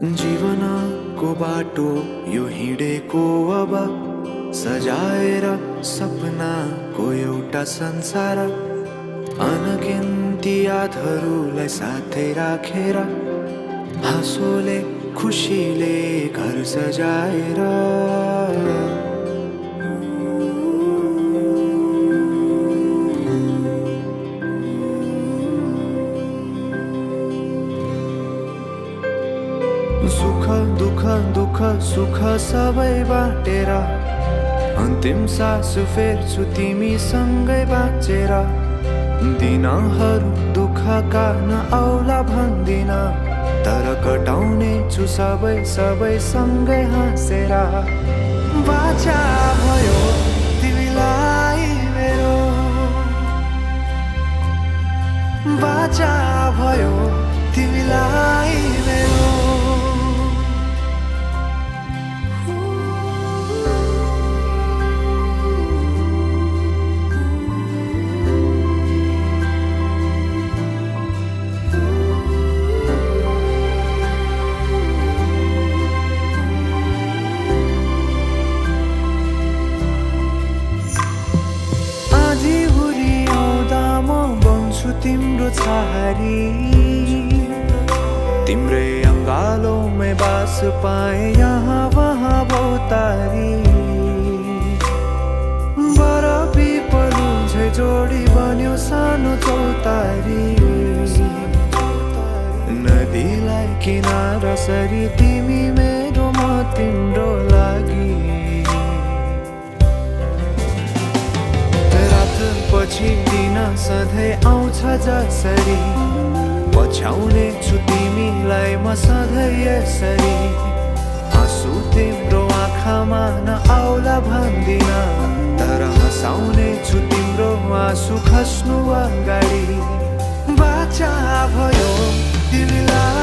जीवनको बाटो यो हिँडेको अब सजाएर सपनाको एउटा संसार अनगिन्ती यादहरूलाई साथै राखेर हाँसोले खुसीले घर सजाएर सुख दुख सुख सबै बाटेर अन्तिम सास फेर्छु तिमीसँगै बाँचेर दिनहरू दुःखका नआउला भन्दिन तर कटाउने छु सबै सँगै हाँसेर बाचा भयो तिमीलाई मेरो बाचा भयो तिमीलाई मेरो तिम्रो छहारी तिम्रै अङ्गालोमै बास पाए यहाँ वहाँ बहुतारी बर पिपलु झै जोडी बन्यो सानो चौतारी नदीलाई किनारा सरी तिमी मेरो म तिम्रो लागि पछि दिन सधैँ आउँछ जसरी पछ्याउने छु तिमीलाई म सधैँ यसरी आँसु तिम्रो आँखामा नआउला भन्दिन तर हँसाउने छु तिम्रो आँसु खस्नु अगाडि बाचा भयो तिमीलाई